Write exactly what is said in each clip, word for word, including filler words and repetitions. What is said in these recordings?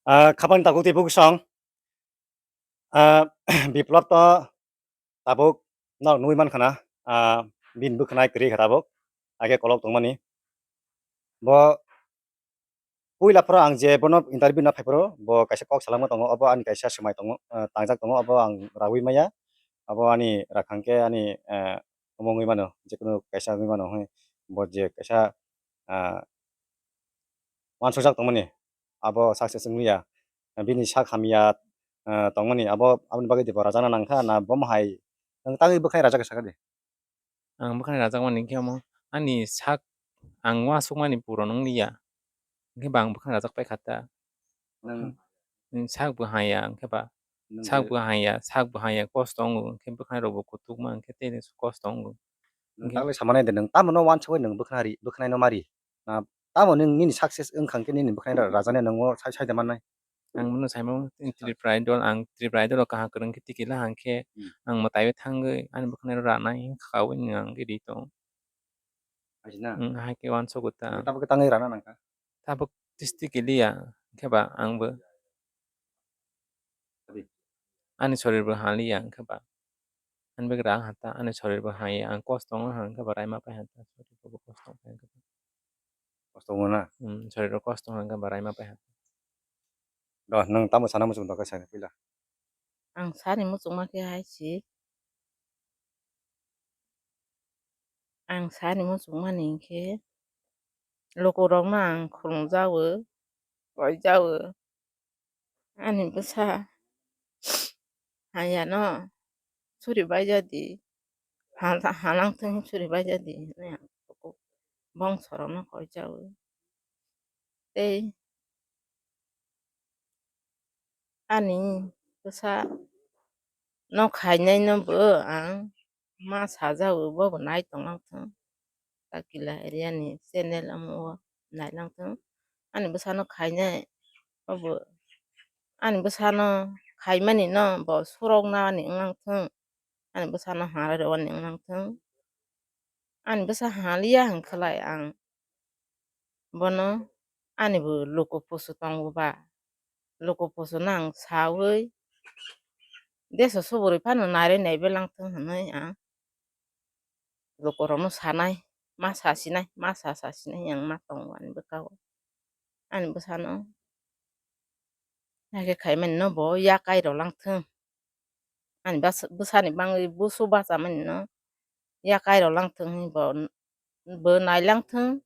Ah, khapang tabuk tei bukhuksong. Ah, Biplop to tabuk nok nugwi mankha na, ah, bini bwkhwnai kwrwi kha tabuk, hakhe kolok tongmani. Bo puila phoro ang je bono interview na phai phoro, bo kaisa kok salangma tongo, obo ani kaisa swmai tongo, ah, tangjak tongo, obo ang raui maya. Abo ani rakhang khe ani, ah, omo wngwi mano, jekunu kaisa wngwi mano, hwnwi bo je kaisa, ah, uansukjak tongmani, abo success wngya, bini sak hamya, ah, tongmani, abo aboni bagwi bo rajakna nangkha, na bomo hai nwng tangwi bwkhwnai rajak khe sakha di? Ang bwkhwnai rajakmani khe omo ani sak ang uansukmani puron wngliya, hwnkhe ba ang bwkhwnai rajak paikha ta. Nwng Nwng sak bo haya, hwnkhe ba nwng sak je bo haya, sak bo haya, kosto wngo, hwnkhe bwkhwnai rokbo kutukma, hwnkhe tei kosto wngo. Nwng hwnkhe taklai samanai de, nwng tamo no uansugwi nwng bwkhwnai ri, bwkhwnai no mari. Na tamo nwng nini success wngkha hwnkhe nini bwkhwnai ra-, rajani nwngo sai, sai de mannai. Ang bono saimano, Tripura Idol, ang Tripura Idol o kaham kwrwng khe tikila hwnkhe Hmm. ang mwtaiwi thangwi ani bwkhwnai rok ranai khawi nwng ang ri tongo. Aji na? Hmm, hai khe uansukgo ta. Nwng tabuk khe tangwi rana nangkha? Tabuk tei tikiliya, hwnkhe ba ang bo Adi. Ani sorir bo haliya, hwnkhe ba ani bwkra hata, ani sorir bo haya, ang kosto wngkha, hwnkhe ba raima pai hata, sorir bo kosto wngkha, hwnkhe ba. Kosto wngkha na? Hmm, sorir bo kosto wngkha, hwnkhe ba raima pai hata. Do, nwng tamo sana muchung tongkha, sana puila. Ang sani muchungma khe hai si. Ang sani muchungmani hinkhe lukurokno ang khulumjago, koijago. Ani bwsa hayano suri baijadi, ha-, halangthwng suri baijadi hinwi ang bongsorokno koijago. Tei ani bwsano khainaino bo ang ma sajago, bobo nai tonglang thung. Takila area ni channel omo o nailang thung. Ani bwsano khainai obo, ani bwsano khaimani no bo surok nani wnglang thung. Ani bwsano ha rwani wnglang thung. Ani bwsa haliya hwnkhe lai ang bono ani bo luku pusu tongo ba, luku pusu no ang sawi deso subrwi phano naiwi naiwi lang thung hinwi ang lukurokno sanai, ma sasinai, ma sa sasinai ang ma tongo ani bwkha o. Ani bwsano hakhe khaimani no bo yakai rw lang thung. Ani bas-, bwsani bangwi busu bachamani no yakai rw lang thung hinwi bo, bo nai lang thung.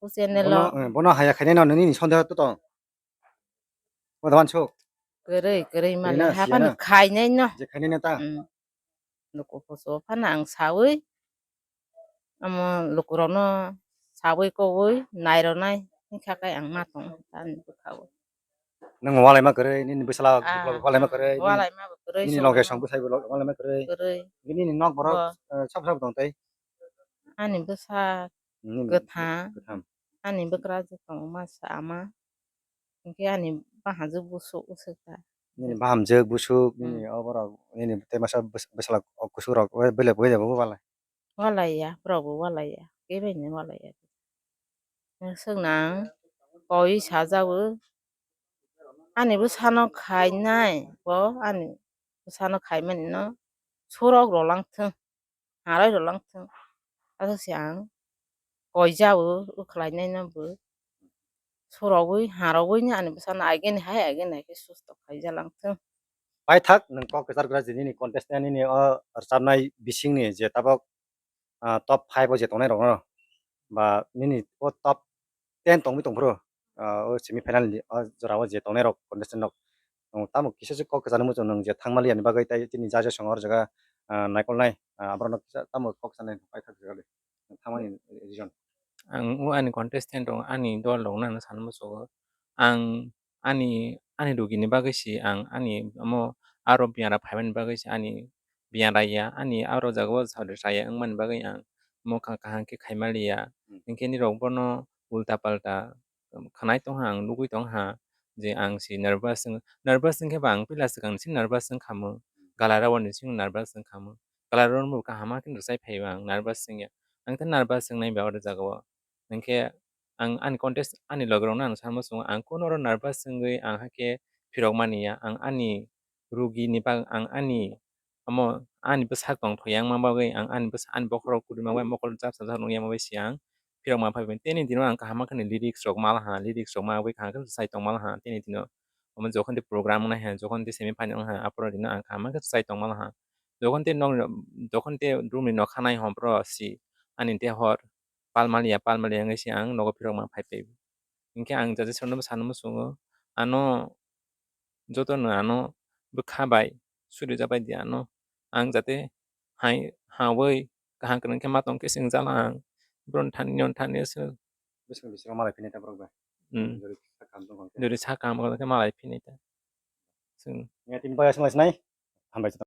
O channel o. Bono, eh, bono haya khainai no nini sondeho to tong? Bodo wansuk? Kwrwi, kwrwi mani. Kwrwi na, haphano siya na? Khainai no. Je khainai no ta? Mm. Luku pusu phano ang sawi, omo lukurokno sawi kowi naironai hwnkha khe ang ma tong ani bwkha o. Nwng walaima kwrwi, nini bwsala, ah, bwsala walaima kwrwi, nini, walaima bo kwrwi, nini loge song bwsai bo lo-, walaima kwrwi. Kwrwi. Nini nok borok, bo, eh, sabo sabo tong tai? Ani bwsa nini kwthang, kwthang. Ani bwkrajwk tongo masa ama. Hinkhe ani bahamjwk busuk usuk ta. Nini bahamjwk busuk, hmm, nini oborok, nini tei masa bwsa-, bwsala kusurok, belai bo, belai bo walai. Walaiya, borok bo walaiya, kebai ni walaiya. Swknang koi sajago, ani bwsano khainai bo, ani bwsano khaimani no surok rwlang thung, harwi rwlang thung. Aswk se ang koi jago, ukhlainai no bo. Surogwi, harogwi ni ani bwsano ageni hai, ageni hai khe susto khaijalang thung. Paithak, nwng kok kwchar kwchar je nini contestant nini o rwchapnai bisingni je tabok, ah, top five o je tongnai rokno, ba nini o top ten tongwi tongphuru, ah, o semi final ni o jorao je tongnai rok contestant rok, nwng tamo kisa se kok kwchar muchung nwng je thangmaliya ni bagwi tei chini judge song o jaga, ah, naikolnai, ah, aborok no kisa tamo kok sanai paithak jaga le. Thangmani reason? Ang o ani contestant rok, ani dol rok no ano sana muchungo. Ang ani, ani rugini bagwi se ang ani omo aro biyara phaimani bagwi se ani biyara ya, ani aro jagao sari saya wngmani bagwi ang omo kha-, kaham khe khaimaliya. Hmm. Hinkhe nini rok bono ulta palta khwnai tongha, ang nugwi tongha je ang se nervous wng-, nervous wngkhe ba ang puila swkang ni simi nervous wngkhamu, gala rao ni simi nervous wngkhamu. Gala rao no bo kaham khe rwchai phaiba ang nervous wngya. Ang khe nervous wngnai ba oro jagao. Hinkhe Ang ani contest ani logirokno ang sanma chungo, ang kuno oro nervous wngwi ang hakhe phirokmani ya. Ang ani rugini bag-, ang ani omo ani bwsak tongthok yang ma bagwi, ang ani bwsa-, ani bokhorok kwrwima bai mokol chapsa jak nung yang ma bai se ang phirokma phaibai. Tini dino ang kaham khe lyrics rok malaha, lyrics rok ma bai kaham khe sai tong malaha tini dino. Omo jokhon de program wngnai ha, jokhon de semi final wngnai ha, aphuru dino ang kaham khe sai tong malaha. Jokhon de nok, jokhon de room ni nokha nai hwn phro si ani de hor pal maliya, pal maliya wngwi se ang nogo phirokma phaibai. Hinkhe ang jate sono sanma chungo, ano jotono ano bwkha bai suri jabai di ano. Ang jate hai, hawi kaham kwrwng khe ma tong khe se wngjala ang. Borok thani, non thani se. Bising bising malai phini ta borok bai. Hmm. Jori sa kaham tong khe. Jori sa kaham tong khe malai phini ta. Chwng. Ya, tini bai aswk lai sinai. Hambai.